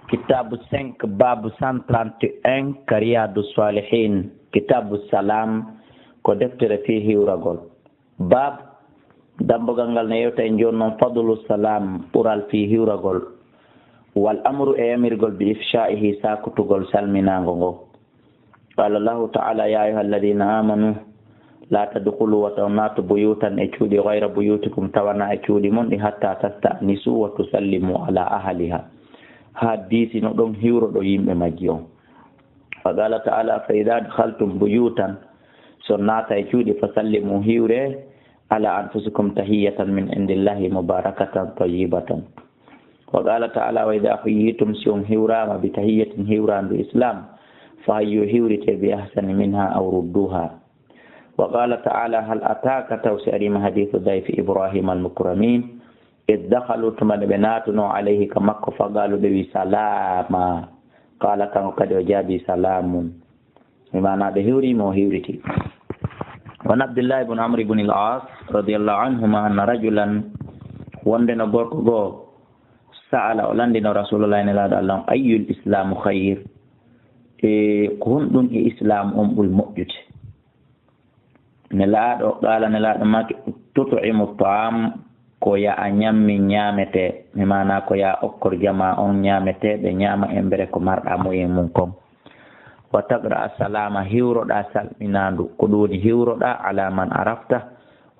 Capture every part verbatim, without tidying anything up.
Kitaabu cinq, baabu cent trente et un, ka Riyaadu Saalihiin, Kitaabu Salaam, ko deftere fii hiwragol. Baab, dambugal ngal ne yewta en jooni non fadlu salaam, ɓural fii hiwragol, wal amru e yamirgol bi ifshaa'ihi, saakutugol salminaango ngo. Qaala Allaahu ta'aalaa, yaa ayyuhal laziina aamanuu, laa tadkhuluu, wata on naatu, buyuutan, e cuuɗi, ghayra buyuutikum, tawa wanaa e cuuɗi mon ɗi, hattaa tasta'nisuu wa tusallimuu alaa ahlihaa, haa diisino ɗon hiwroɗo yimɓe majji on. Wa qaala ta'aalaa, fa izaa dakhaltum buyuutan, so naata e cuuɗi, fa sallimuu, hiwre, alaa anfusikum, tahiyyatan min indillaahi mubaarakatan tayyibatan. Wa qaala ta'aalaa, wa izaa huyyiitum, si on hiwraama, bi tahiyyatin, hiwraandu Islaam, fa hayyuu, hiwrite, bi ahsana minhaa aw rudduuhaa. Wa qaala ta'aalaa, hal ataaka, taw si arii ma hadiisu dayfi Ibraahiima al-mukramiin, iz dakhaluu, tuma nde ɓe naatunoo, alayhi, ka makko, fa qaaluu, ɓe wi'i, salaamaa. Qaala, kanko kadi o jaabii, salaamun. Mi maanaa ɓe hiwrii mo, o hiwriti. Wa an Abdillaahi ibn Amr ibn al-Aas radiyallaahu anhumaa anna rajulan, wonde no gorko goo, sa'ala, o lanndino Rasuulullaahi, Nelaaɗo Alla on, ayyul islaamu khayr, e ko honɗun e Islaam on ɓuri moƴƴude? Nelaaɗo, qaala, Nelaaɗo maaki, tut'imu ta'aam, ko yo a ñammin ñaametee, mi maanaa ko yo a okkor jamaa on ñaametee, ɓe ñaama embere ko marɗaa moyen mun kon. Wa taqra'a salaama, hiwroɗaa salminaandu, ko ɗun woni hiwroɗaa alaa man arafta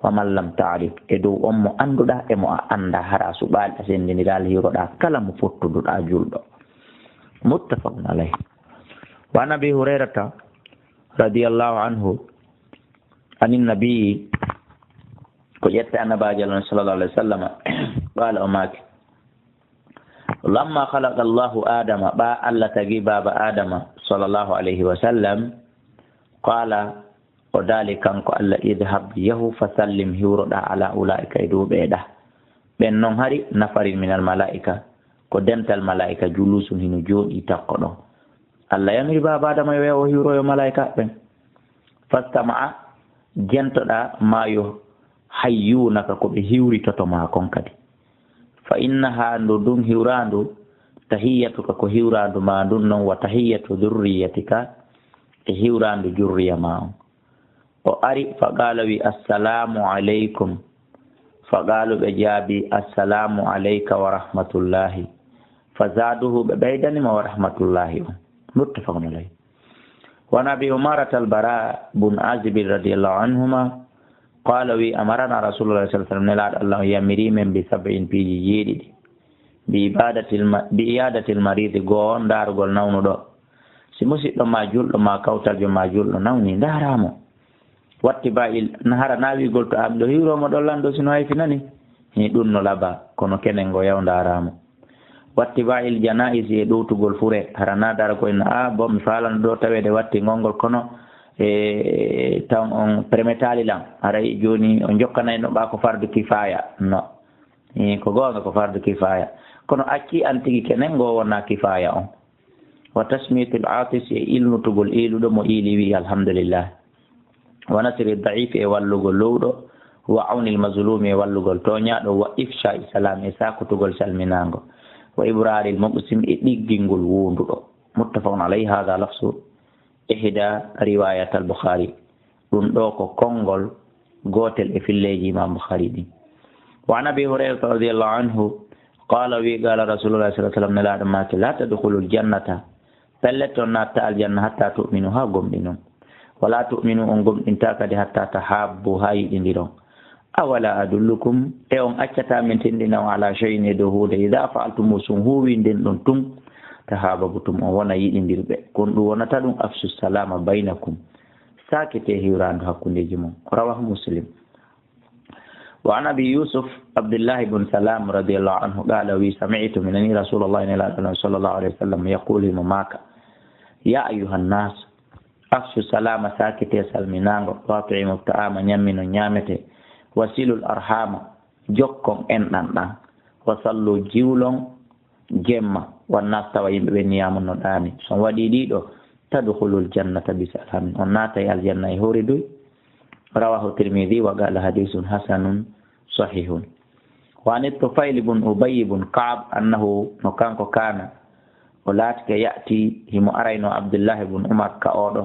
wa man lam ta'rif, e dow on mo annduɗaa e mo a anndaa, hara a suɓaali, a senndindiraali, hiwroɗaa kala mo fottunduɗaa julɗo. Muttafaqun alayhi. Wa an Abii Hurayrata radiyallaahu anhu, anin nabii, ko ƴettee Annabaajo Alla on sallallaahu alayhi wa sallam, qaala, o maaki, lammaa khalaqa Allaahu Aadama, ɓaa Alla tagi baaba Aadama sallallaahu alayhi wa sallam, qaala, o daali kanko Alla, idhab, yahu, fa sallim, hiwroɗaa, alaa ulaa'ika, e dow ɓee ɗaa. Ɓen non hari nafarin minal malaa'ika, ko dental malaa'ika, juluusun, hino jooɗii takko ɗon. Alla yamiri baaba Aadama yo yahu o hiwroyo malaa'ikaaɓe ɓen. Fastama'a, jentoɗaa, maa yuhayyuunaka, ko ɓe hiwritoto maa kon kadi. Fa innahaa, ndu ndun hiwraandu, tahiyyatuka, ko hiwraandu maa ndun non, wa tahiyyatu dhurriyyatika, e hiwraandu jurriya maa on. O ari, fa qaala, wi, assalaamu alaykum. Fa qaalu, ɓe jaabi, assalaamu alayka wa rahmatullaahi. Fa zaaduhu, ɓe ɓeydani mo wa rahmatullaahi on. Muttafaqun alayhi. Wa an Abii Umaarata al-Baraa bun Aazib radiyallaahu anhumaa, qaala, wi, amaranaa Rasuulullaahi sallallaahu alayhi wa sallam, Nelaaɗo Alla on yamirii men bi sab'in, piiji jeeɗiɗi. Bi ibaadatil ma-, bi iyaadatil mariidi, goo on ndaarugol nawnuɗo. Si musiɗɗo maa julɗo maa kawtaljo maa julɗo nawni, ndaaraa mo. Wattibaa'il, na hara na wi'ugol to am ɗo hiwroo mo ɗon lanɗo, sino hayfinani. Hii ɗun no laba, kono kenen ngo yaw ndaaraa mo. Wattibaa'il janaa'isi, e ɗowtugol fure, hara na dara ko en, a, bon, mi faalano ɗo taweede watti ngol ngol, kono, e, taw on permetaali lan. Haray jooni on jokkanayno ɓaa ko fardu kifaaya. No. E, ko goonga ko fardu kifaaya. Kono accii an tigi kenen ngo wonaa kifaaya on. Wa tashmiitil aatis, e ilnutugol iiluɗo mo iili wi'i alhamdulillah. Wa nasri da'iif, e wallugol lowɗo. Wa awnil mazluumi, e wallugol tooñaaɗo. Wa ifshaa'i salaam, e saakutugol salminaango. Wa ibraaril muqsim, e ɗiggingol wonduɗo. Muttafaqun alayhi, haadha lafzu ihda riwaayatil Bukhari. Ɗun ɗoo ko konngol gootel e filleeji Imaam Bukhari ɗin. Wa an Abii Hurayrata radiyallaahu anhu, qaala, wi, qaala Rasuulullaahi sallallaahu alayhi wa sallam, Nelaaɗo maaki, laa tadkhulul jannata, pellet on naattataa aljanna, hattaa tu'minu, haa gomɗinon. Wa laa tu'minu, on gomɗintaa kadi, hattaa tahaabbuu, haa yiɗindiron. Awalaa adullukum, e on accataa min tinndina on, alaa shay'in, e dow huunde, idaa fa'altumuuhu, si on huuwii nden ɗon tun, tahaababtum, on wona yiɗindirɓe. Ko honɗun wonata ɗun? Afshu salaama baynakum, saakitee hiwraandu hakkundeeji mon. Rawaahu Muslim. Wa an Abii Yuusuf Abdillaahi bun Salaam radiyallaahu anhu qaala, wi, sami'tu, mi nanii Rasuulallaahi, Nelaaɗo Alla on sallallaahu alayhi wa sallam, yaquulu, himo maaka, yaa ayyuhan naas, afshu salaama, saakitee salminaango, wa at'imu ta'aama, ñamminon ñaametee, wa silul arhaama, jokkon enɗan ɗan, wa sallu, jiwlon jemma, wan naas, tawa yimɓe ɓen niyaamun no ɗaani. Si on waɗii ɗii ɗoo, tadkhulul jannata bi salaamin, on naatay aljanna e hoore doy. Rawaahu Tirmidhi wa qaala hadiisun hasanun sahihun. Wa an Tufayl bun Ubay bun Ka'b annahu, no kanko, kaana, O laatike ya'ti himo arayno Abdullahi bun Umar ka oɗo,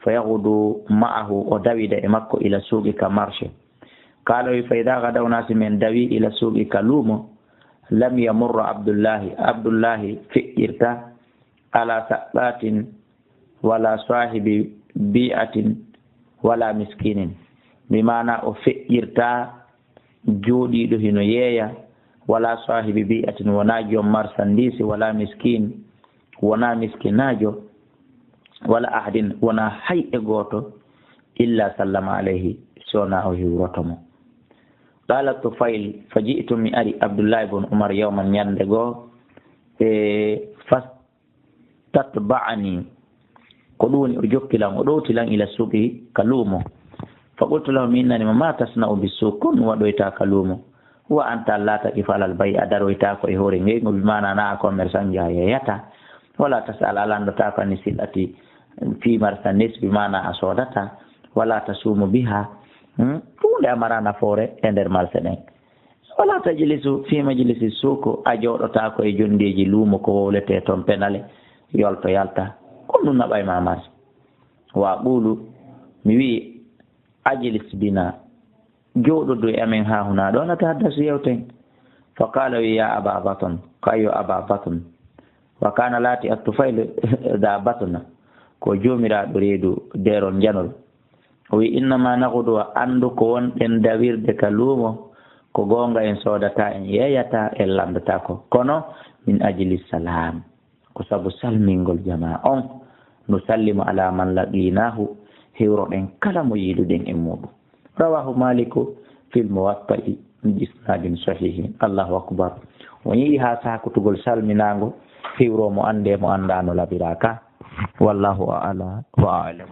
fa yagudu ma'ahu, o dawida e makko ila suuqi ka marché. Qaala wi, fa idaa gadawna si men dawi ila suuqi ka luumo, lam yamurra Abdullahi, Abdullahi feƴƴirta ala saɓɓatin wala saahibi bi'atin wala miskinin. Bi maana o feƴƴirta jooɗiiɗo hino yeeya, wala saahibi bi'atin, wonaa joom marsandiisi, wala miskin, wonaa miskinaajo, wala ahadin, wonaa hay e gooto, illa sallama alayhi, so wonaa o hiwroto mo. Qaala Tufayl, fa ji'tu, mi ari Abdullahi bun Umar yawman, ñannde goo, e fas tatba'ani. Ko ɗum woni o jokki lan, o ɗowti lan ila suuqi ka luumo. Fa qultu lahu, mi innani mo, ma tasna'u bi suuq, ko ɗum waɗoyta ka luumo? Wa anta la taqifu alal bay', a daroyta ko e hoore ngeyngol, bi maana na a commerçant njaha yeeyata. Wala tas'al, a lanndota ko ani sil'ati fii marchandise, bi maana a soodata. Wala tasuumu biha. Hmm? Huunde a mara nafoore e nder marché ɗen. Wala tajlisu fi majlisi suuq, a jooɗotaako e jonndeeji luumo ko wowletee ton penale, yolto yalta. Ko ɗum naɓay ma marché. Wa aqulu, mi wi'i, ajlis bina, jooɗodu e amen haa huna ɗo, natahaddasu, yewten. Fa qaala, wi, ya aba batn, ko yo aba batn. Wa kaana laati at-Tufayl da batna, ko joomiraaɗo reedu deerol njanol. O wi, innama nagudu, a anndu ko wonɗen dawirde ka luumo, ko goonga en soodata, en yeeyata, en lanndataako. Kono min ajli salam, ko sabu salmingol jamaa on. Nusallimu ala man laqinahu, hiwroɗen kala mo yiiduɗen e muɗum. Rawahu Maliku fil Muwatta'i bi isnadin sahihin. Allahu akbar. O yi'i haa sakutugol salminaango, hiwro mo annde mo anndaano labiraaka. Wallahu a'la wa a'lam.